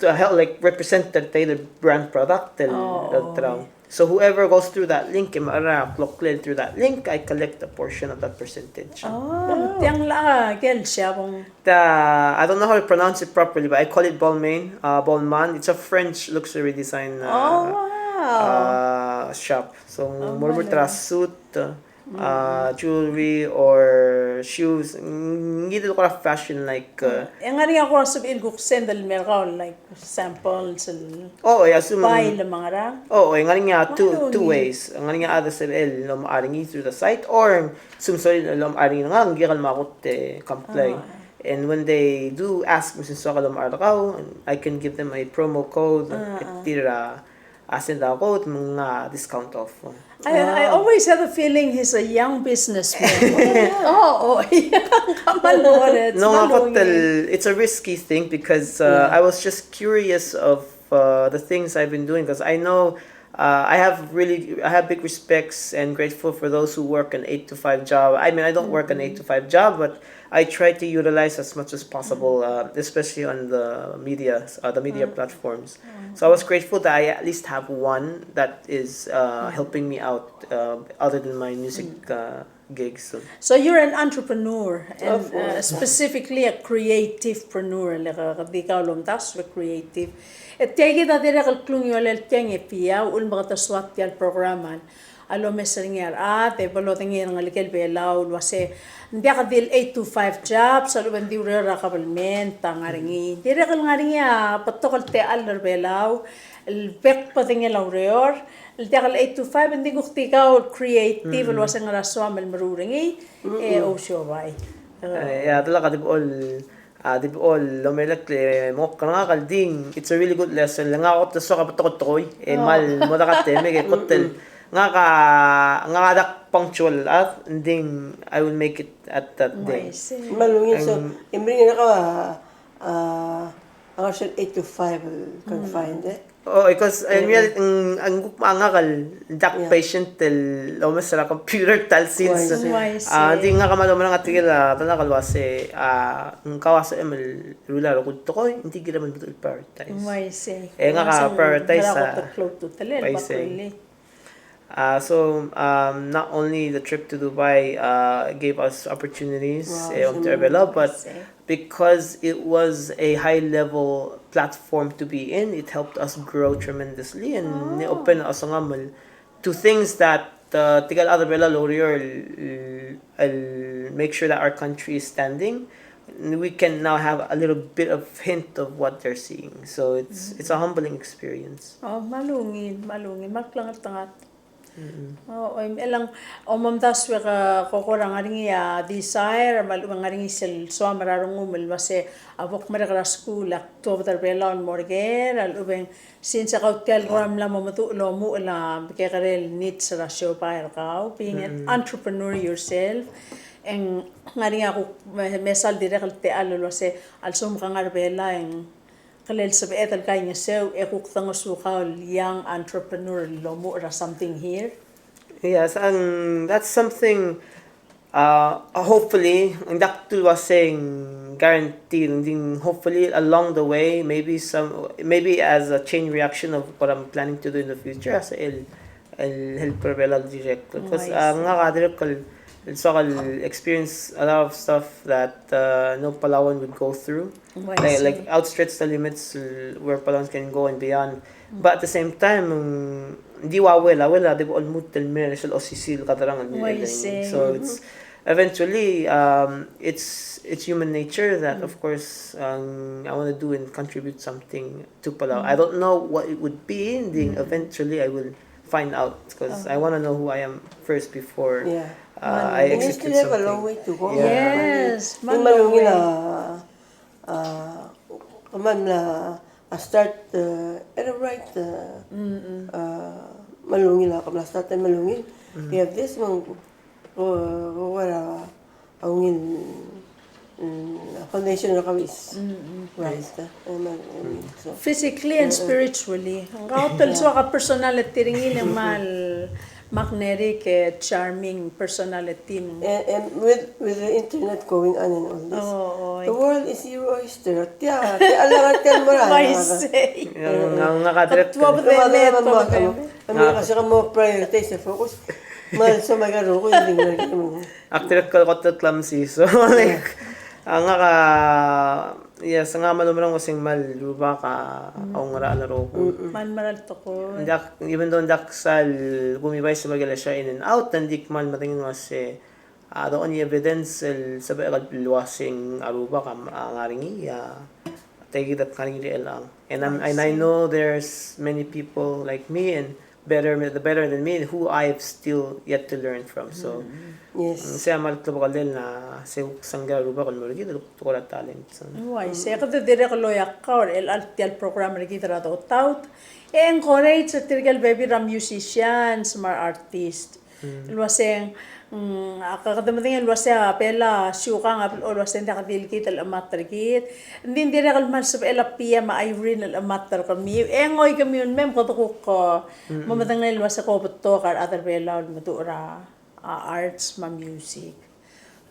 to help, like, represent the, the brand product el, el terau. So whoever goes through that link, e me a klokllel through that link, I collect a portion of that percentage. Oh, tiang a, kel shop. Ta, I don't know how to pronounce it properly, but I call it Balmain, uh, Balmain. It's a French luxury design, uh, uh, shop. So, mo er a suit, uh, uh, jewelry or shoes, ng di el kora fashion like, uh, e ng ngar er ngii a kora sebechir el kuk send el mer kau, like, samples el. Oh, yeah, so, bai le mengerang. Oh, e ng ngar er ngii a two, two ways. Ng ngar er ngii a chad el sebechel el omechar er ngii through the site, or ng sebechel el omechar er ngii er ngak, ng dirrek el mo kot e comply. And when they do ask me, me se ng soak el omechar er kau, I can give them a promo code, e tir a a send a code me ng discount off. I, I always have a feeling he's a young businessman. Oh, oh, yeah. Ng kmal loret. No, ng kmal kot el, it's a risky thing because, uh, I was just curious of, uh, the things I've been doing, because I know, uh, I have really, I have big respects and grateful for those who work an eight to five job. I mean, I don't work an eight to five job, but I try to utilize as much as possible, uh, especially on the media, uh, the media platforms. So I was grateful that I at least have one that is, uh, helping me out, uh, other than my music, uh, gigs. So you're an entrepreneur, and, uh, specifically a creativepreneur, le ke, ke di kau el omdasu el creative. E tia kid a dirrek el klungiolel tiang e tia uchul me kede soad tia el program el a lomes er ngii a rechad e bo lodengei er a ngelekel Belau el uase ng diak di el eight to five jobs a lechub e ng di ureor er a kabelment a ngar er ngii. Dirrek el ngar er ngii a betok el techall er Belau el bek el bedengel a ureor el diak el eight to five, ng di kuk di kau el creative el uase ngera soam el meruul er ngii e ousiobai. E a delak a di bo el A di bo el omelekl e mokl er ngak el di ng, it's a really good lesson. Le ngak a kot el soak a betok el tekoi e kmal mo diak a temek e kot el ngak a, ngak a diak punctual a, ng di ng, I will make it at that day. Kmal ungil. So e meringel er kau a, a, a ngar er sel eight to five el confined, e? Oh, because, e, ng, ng kuk me a ngak el diak patient el omes er a computer tal sils. Ng di ngak a kmal omerang a tirke el delak el uase, a, ng kau a sebechem el rullii a rokui el tekoi, ng di kirem el bedul prioritize. E ngak a prioritize a, uaisei. Uh, so, um, not only the trip to Dubai, uh, gave us opportunities, e, to travel, but because it was a high level platform to be in, it helped us grow tremendously, and e open a osengem el to things that, uh, tirke el chad er a Belau el oureor el, el, el make sure that our country is standing, we can now have a little bit of hint of what they're seeing. So it's it's a humbling experience. Oh, me a ungil, me a ungil, me a klengeltengat. Oh, oi, me chelechang, omdasu e ke kora ngar er ngii a desire, me a lechub e ng ngar er ngii sel soam er a rengum el uase a bo kmerek er a skuul a tuobed er a Belau el mo er ker, a lechub e ng since kau tia el kora mla mo meduch el omuchel a mekekerei el needs er a siobai er kau, being an entrepreneur yourself, e ng ngar er ngii a kuk me-, mesa el dirrek el techall el uase a lsekum ke ngar er a Belau e ng kele el sebeched el kaingeseu e kuk dengesuek el young entrepreneur el omuchel er a something here. Yes, and that's something, uh, hopefully, ng diak dul uase ng guarantee, ng di hopefully along the way, maybe some, maybe as a chain reaction of what I'm planning to do in the future, a sel, el help er a Belau el dirrek. Because, uh, ngak a dirrek el, el soak el experience a lot of stuff that, uh, no Palauan would go through. Like, like outstretch the limits, uh, where Palauans can go and beyond. But at the same time, mm, di ua Uel, a Uel a di bo lmuut el mei er sel osisiu el kaderang el mei. So it's eventually, um, it's it's human nature that, of course, um, I want to do and contribute something to Palau. I don't know what it would be. Then eventually I will find out because I want to know who I am first before, uh, I execute something. You still have a long way to go. Yeah. Yes, me a ungil. A, kemam a start, uh, at the right, uh, uh, me a ungil, a kemam a start me a ungil. We have this one, uh, what a, a ungil, mm, foundation er kau is right, uh, me a ungil, so. Physically and spiritually. Ng kau tel soak a personality er ngii el kmal magnetic, eh, charming personality. And, and with, with the internet going on and all this, the world is your oyster. Tia, tia a lengar tia el mera. Ng, ng, ngak a dirrek. Kemiu a se mo prioritize e focus. Me a lsekum a rokui e di ngar er ngii. Ak dirrek el kot el klemsii. So, like, a ngak a Yes, ngak a kmal oumerang el uase ng kmal rubak a oungerachel el rokui. Kmal mera el tekoi. Ng diak, even though ng diak sal kumibai se el mera el share In-N-Out, ng di kmal medengei el uase, a, the only evidence el sebechek el uase ng rubak a, a ngar er ngii, a, tia kid a ngar er ngii er chelechang. And I'm, and I know there's many people like me and better, the better than me, who I've still yet to learn from. So, mm, sei a kmal klebokelel a se kuk sengkio a rubak el mo er kid el kuk tekoi er a talent. So. Uaisei, e kede dirrek el loia kau er chelecha el tia el program er kid er a Dotaut. E encourage er tirke el bebil er a musicians me a artist. El uase, mm, a kede medengei el uase a Belau a siukang a blechoel el uase ng diak di el kid el chemat er kid. Ng di dirrek el kmal sebechel a P M Irene el chemat er kemiu. E ngoi kemiu el mei me kede kuk, uh, mo medengei el uase ko betok a rechad er a Belau el meduch er a, a, arts me a music.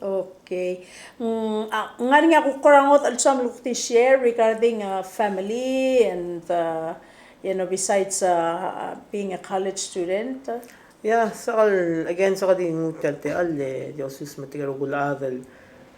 Okay. Mm, a, ng ngar er ngii a kuk kora ngodech el soam el kuk di share regarding, uh, family and, uh, you know, besides, uh, being a college student? Yeah, soak el, again, soak el di nguu tia el techall, e, di osus me tirke el rokui el chad el,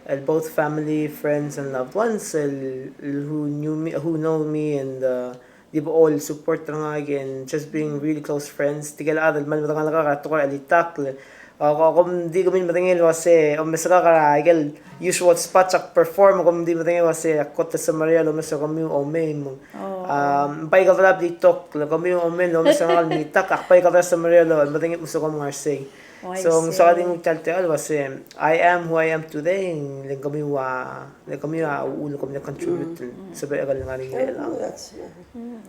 el both family, friends, and loved ones, el, el who knew me, who know me, and, uh, di bo el support er ngak, and just being really close friends. Tirke el chad el kmal medengelkak er a tekoi er a chelitakl. A, ko, kom di kemiu el medengei el uase, omes ngak er a ikel usual spots ak perform, kom di medengei el uase ak kot el semeriar el omes er kemiu el mei me. A, ng bai kede bla di tok, le kemiu el mei el omes er ngak el mei el chelitakl, ak bai kede semeriar el medengei el omes er kemiu el ngar sei. So, ng soak di nguu tia el techall el uase, I am who I am today, le ng kemiu a, le kemiu a uchul el kom contribute, sebechek el ngar er ngii er chelechang.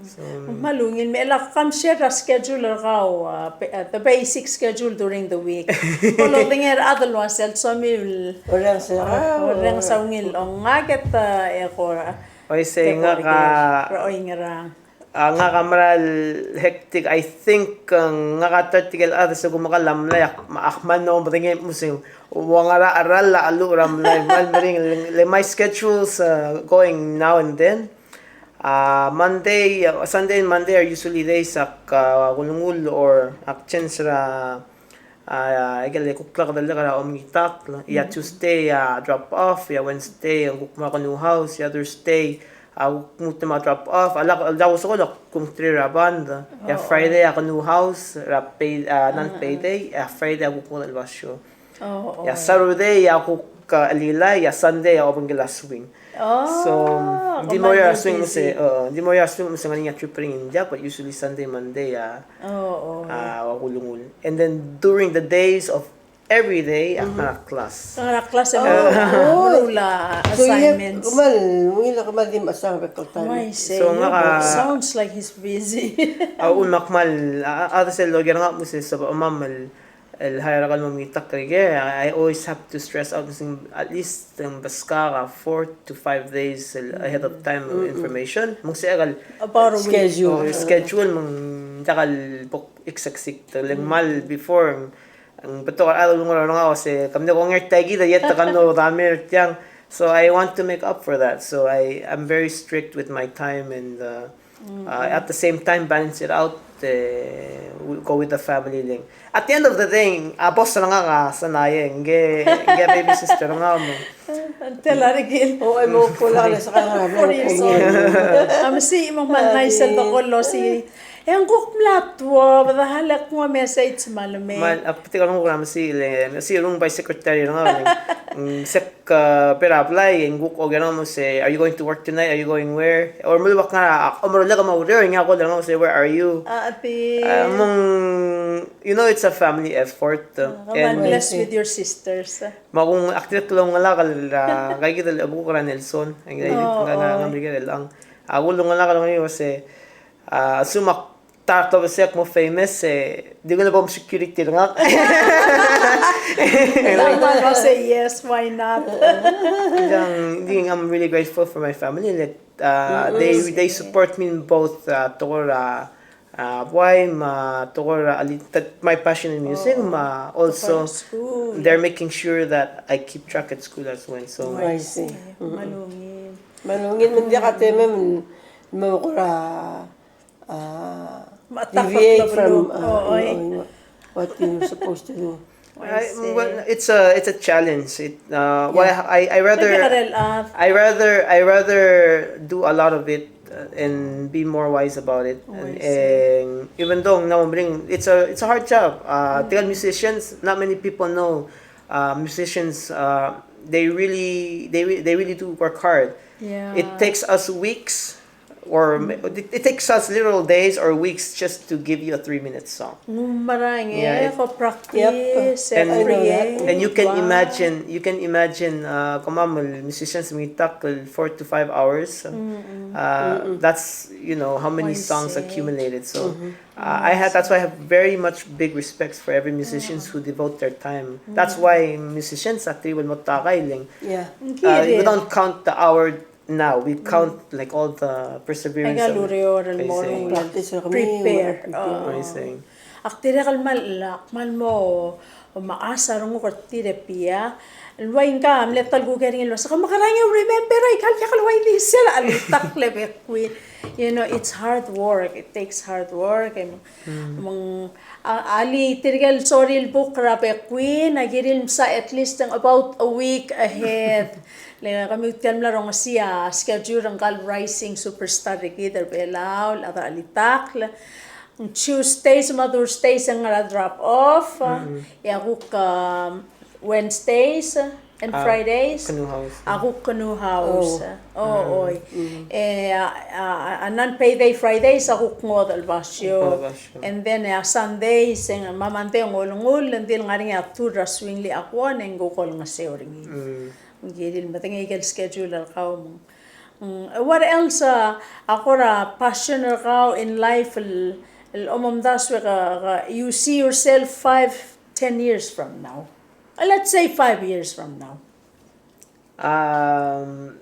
So, me a ungil, me a lak kam share a schedule er kau, uh, ba-, uh, the basic schedule during the week. Ko lodengei er a chad el uase el somiu el orrenges a, orrenges a ungil, o ngak e te, e kora. Oisei, ngak a, a, ngak a mera el hectic, I think, uh, ngak a ta er tirke el chad se kumekall a mlai, ak, ak kmal mlo medengei el uase ng ua ngera a cheral a cheluch er a mlai, kmal meringel, le my schedules, uh, going now and then. A, Monday, a, Sunday and Monday are usually days ak, a, ulengull or ak change er a, a, ikel kuk klakedellek er a omengitakl. E a Tuesday, a, drop off, e a Wednesday, a, kuk mo er a Kenu House, e a Thursday, a, kuk mo er a drop off, a lak, a lak ousbech el kuk mo er a band, e a Friday, a, Kenu House, er a pay, a, non-payday, e a Friday, a, kuk mo er a basio. E a Saturday, a, kuk Ka Lila, a Sunday a obengkel a swing. Oh, so, di mo er a swing se, uh, di mo er a swing se ngar er ngii a trip er ngii, but usually Sunday, Monday a, oh, oh, a kulengul. And then during the days of every day, a ngar er a class. Ngar er a class, oh, oh, la assignments. Kmal, ungil a kmal di mechas a bek el taem. So, ngak a, sounds like he's busy. A, un mak kmal, a, a, a, sel loker ngak mo se, sebechemam el el hire er kau el mo mengitakl er ngii, I always have to stress out, at least ng beskak a four to five days ahead of time of information. Me ng sebechek el schedule, schedule me ng diak el bo kseksiik. Le ng kmal before, ng betok a rechad el ulengull er ngak el se, kemam a kongei er tia kid e te kmo dame er tiang. So I want to make up for that. So I, I'm very strict with my time and, uh, Uh, at the same time, balance it out, uh, we go with the family link. At the end of the day, a boss er ngak a Sanae, ngke, ngke baby sister er ngak me. Ng tela er kid. O, e mo ko la le saka ngak. Kmal nice el dekol el osiik. E ng kuk mla tuobed a lak nguu a message me a le mei. Me a betik a renguk er a mesiil, mesiil a renguk by secretary er ngak, ng sek Ke, bla, bla, e ng kuk oker er ngak el mo se, "Are you going to work tonight? Are you going where?" Or mo lak ngar er a, o mo lak mo oureor, e ng kuk oker er ngak el mo se, "Where are you?" A, a di. A, me ng, you know, it's a family effort. A, and bless with your sisters. Me kung ak dirrek el oungalek el, a, ngka kid el chebekuk er a Nelson. Ng, ng, ng, ng, ng, a, ulengalek el mo se, a, sumak ta er a klebesei el kmo famous, e, di ngii a bo msecurity er ngak. Ng kmal ua se, yes, why not? Ng di, I'm really grateful for my family. That, uh, they, they support me in both, uh, tekoi er a, uh, buai, me a tekoi er a, uh, that my passion in music, me a also they're making sure that I keep track at school as well. So, I see. Kmal ungil. Kmal ungil, me ng diak a temem el mo kora uh, deviate from, uh, what you're supposed to do. I, well, it's a, it's a challenge. It, uh, what I, I, I rather, I rather, I rather do a lot of it, uh, and be more wise about it. And, and even though now bring, it's a, it's a hard job. Uh, tirke el musicians, not many people know, uh, musicians, uh, they really, they re-, they really do work hard. Yeah. It takes us weeks or it, it takes us literal days or weeks just to give you a three-minute song. Ng mera e, yeah, ko practice every day. And you can imagine, you can imagine, uh, kemam el musicians mengitakl el four to five hours. Uh, that's, you know, how many songs accumulated. So, uh, I have, that's why I have very much big respects for every musicians who devote their time. That's why musicians a tir el mo takai leng. Yeah. Uh, we don't count the hour now, we count, like, all the perseverance. Aika el ureor el mo prepare. Amazing. Ak dirrek el kmal, kmal mo mechas a renguk er tir e bia. El ua ngka a mle ta el kuk er ngii el ua se, ke mekerang e remember aika el diak el ua di sel a litakl e bekuin. You know, it's hard work. It takes hard work. Me ng, a, alii tirke el sorir el buk er a bekuin, a kirir el msa at least ng about a week ahead. Le kemiu tia el mla rongesii a schedule er ngka el rising superstar er kid er Belau, el chad er a litakl. Tuesdays me a Thursdays e ng ngar er a drop off. E a kuk, um, Wednesdays and Fridays, a kuk Canoe House. O, oi. E, a, a, a non-payday Fridays a kuk ngodech el basio. And then, e a Sundays, e ng, me a Monday e ng olengull, ng di le ngar er ngii a tour er a Swingli Aguon, e ng kuk olengeseu er ngii. Ng kirir el medengei aike el schedule er kau me ng. Mm, what else, a, a kora passion er kau in life el, el omomdasu e ke, ke, you see yourself five, ten years from now? Uh, let's say five years from now. Um,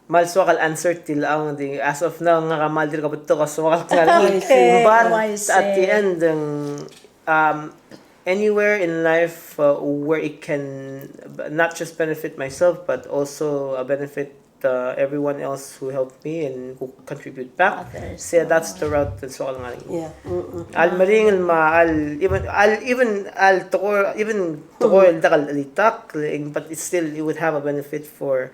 kmal soak el answer er tiang, di, as of now, ngak a kmal dirk betok a soak el klalo. Okay, but at the end, ng, um, anywhere in life, uh, where it can b-, not just benefit myself, but also, uh, benefit, uh, everyone else who helped me and who contribute back. Others. Se that's the route el soak el ngar er ngii. Yeah. Mm-mm. A le meringel me a le, even, a le, even a le tekoi, even tekoi el diak el litakl, but it still, it would have a benefit for,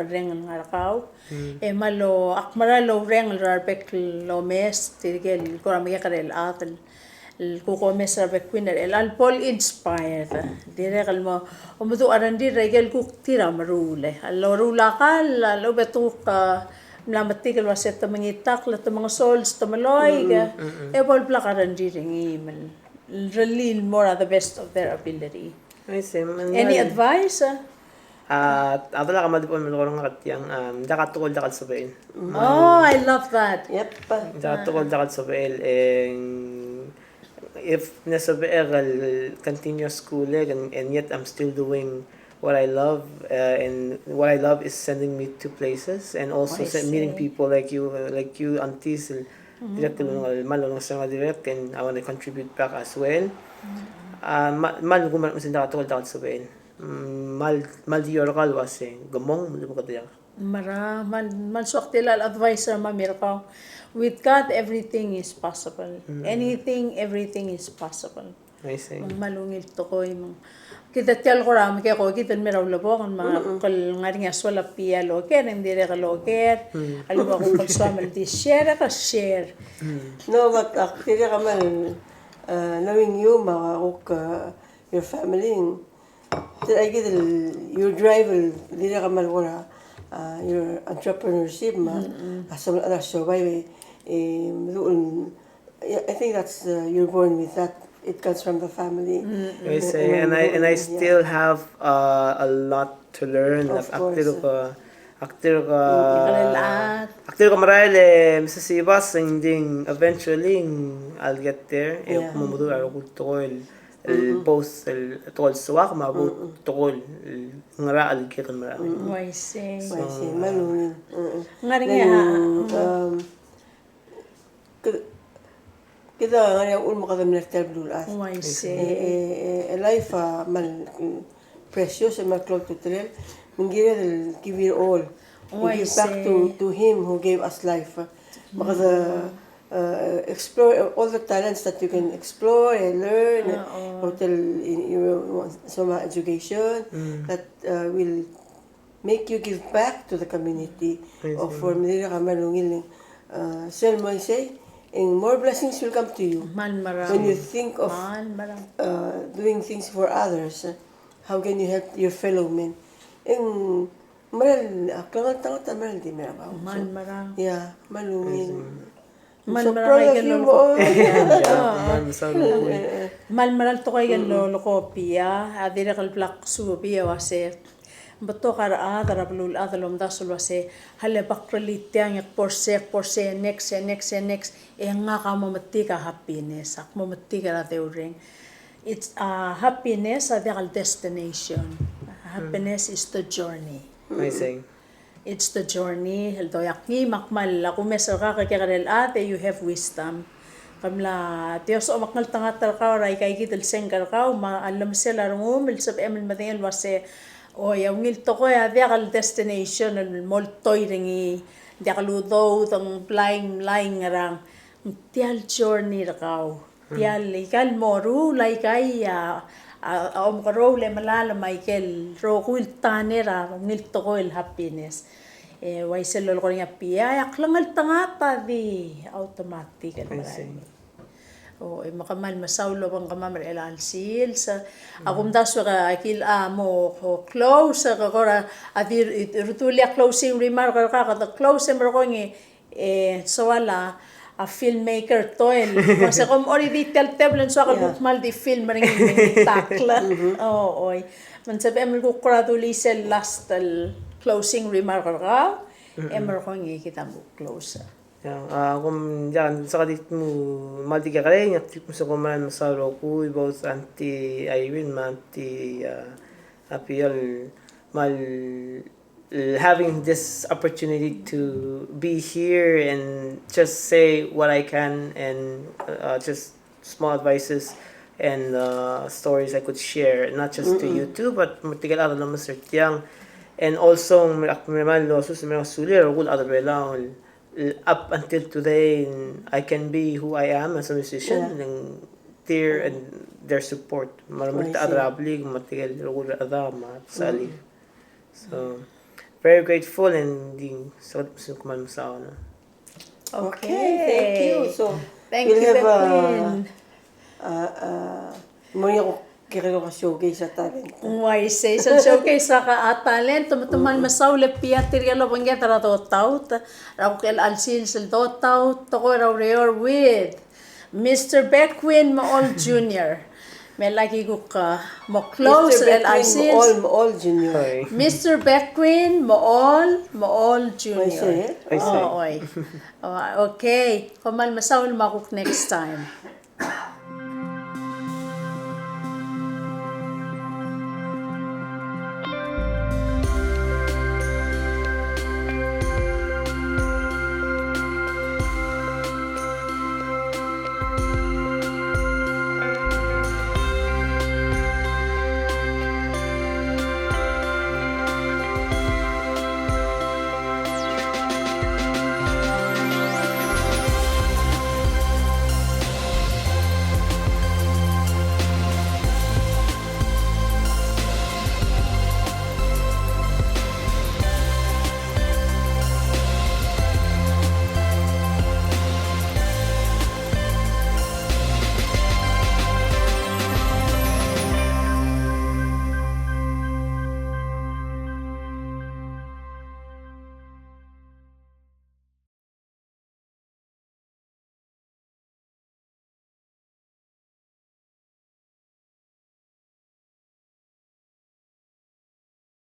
meduch el reng el ngar er kau. E me a lo, ak meral oureng er a rebek el omes, tirke el kora mekekerei el chad el el kuk omes er a rebek el kuiner, el, el bo el inspired. Dirrek el mo, omeduch a rengrir er a ikel kuk tir a meruul. A loruul a kall, a lechub e te kuk, a, mla metik el uase te mengitakl, te mengesols, te meloik, e bo el blak a rengrir er ngii me, el rellii el mo er a the best of their ability. I see. Any advice? A, a delak a kmal di bo el melekoi er ngak er tiang, a, diak a tekoi el diak el sebechel. Oh, I love that. Yep. Diak a tekoi el diak el sebechel, e ng, if ng sebechek el continue school, e, and, and yet I'm still doing what I love, uh, and what I love is sending me to places and also meeting people like you, uh, like you, aunties, el, dirrek el, el kmal olengeseu er ngak dirrek, and I want to contribute back as well. A, me, me a lsekum ng diak a tekoi el diak el sebechel. Mm, me a, me a di er kau el uase, ke mong, me a di bek el diak. Mera, me a, me a soak tia el advice er a mami er kau. With God, everything is possible. Anything, everything is possible. I see. Me ng kmal ungil tekoi me ng. Kid a tia el kora mekekokid el mei er a ulebongel me a kuk ngar er ngii a soal a pia el oker, e ng dirrek el oker. A lebo kuk el soam el di share, e ke share. No, but ak dirrek el kmal, uh, knowing you me a kuk, uh, your family. Tia kid el, your drive el dirrek el kmal kora, uh, your entrepreneurship me a, a soam el chad a siobai, e, meduch el, yeah, I think that's, uh, you're born with that. It comes from the family. I see. And I, and I still have, uh, a lot to learn. Of course. Ak dirk, ak dirk, ak dirk merael e Missus Sibas, and then eventually I'll get there. E mo meduch a rokui el tekoi el el both el tekoi el soak me a both tekoi el ngerachel el kirel el merael. Uaisei. Uaisei, me a lungil. Ngar er ngii a, um, kid, kid a ngar er ngii a uchul me kede mle er tia el beluulechad. Uaisei. E, e, e, e life a kmal, mm, precious, e kmal klou a ultutelel. Me ng kired el give it all. Give back to, to him who gave us life. Me kede uh, explore all the talents that you can explore and learn, hotel, in, you know, some education that, uh, will make you give back to the community. Of for me, dirrek el kmal ungil, uh, sel mo isei, and more blessings will come to you. Kmal mera. When you think of, uh, doing things for others, uh, how can you help your fellow men? And meral, a klengeltengat a meral di mei er a bab. Kmal mera. Yeah, kmal ungil. Kmal mera el tekoi el lolekoi. Kmal mera el tekoi el lolekoi, a dirrek el blak suub e uase, ng betok a rechad er a beluulechad el omdasu el uase, a le bak rellii tiang e kbo er sei, kbo er sei, next, next, next, e ngak a mo metik a happiness, ak mo metik er a deurreng. It's, uh, happiness a diak el destination. Happiness is the journey. Amazing. It's the journey, el doiak ngii me ak kmal, a kumes er kau e kekerei el chad e you have wisdom. Ke mla, Dios a omekngeltengat er kau er aika kid el sengk er kau, me a llemesel a rengum el sebechem el medengei el uase, oi, a ungil tekoi a diak el destination el moltoi er ngii, diak el udoud, ng blai, ng mlai, ng ngerang, ng tia el journey er kau. Tia el, aika el moruul, aika a, a, a omekeroul e melalem, aike el rokui el tanei er a ungil tekoi el happiness. E uaisei el lolekoi er ngii a pia, e a klengeltengat a di automatic el merael. O, e me kmal mesaul el obengkemam er chelecha el sils. A kumdasu e aki el, a, mo, o, close, e ke kora, a di, redulia closing remark er kau, kede close e merekong e, e soal a, a filmmaker Toel. Me se kom already tia el tebel e ng soak el kuk kmal di film er ngii me ng takl. O, oi. Me ng sebechem el kuk kora dulii sel last el closing remark er kau, e merekong e kid a mo close. Ia, a, kom, ia, ng soak a di mo, kmal di kekerei, ng di mo se kom kmal mesaul el rokui, both Auntie Irene me a Auntie, a, Abigail, kmal having this opportunity to be here and just say what I can and, uh, just small advices and, uh, stories I could share, not just to you two, but me tirke el chad el omes er tiang. And also, me ak kmal mesulang el sulir a rokui el chad er a Belau el up until today, I can be who I am as a musician, yeah, ng tir and their support. Me a rechad er a blik, me tirke el rokui el chad, me a sali. So, very grateful and di, so, so, kmal mesaul. Okay, thank you. So, thank you, Bekwin. Uh, uh, mo er ngii a kuk kekerei el showcase a talent. Ng uaisei, sel showcase er a talent, me te kmal mesaul e tia tirke el obengked er a dotaut, er a kuk chelecha el sils el dotaut, tekoi er a ureor with Mister Bekwin Mochol Junior. Me lak kuk, uh, mo close er a chelecha el sils. Bekwin Mochol, Mochol Junior. Oi. Mister Bekwin Mochol, Mochol Junior. Oi, sei. Oi, sei. Oh, oi. Oh, okay. Kom kmal mesaul me a kuk next time.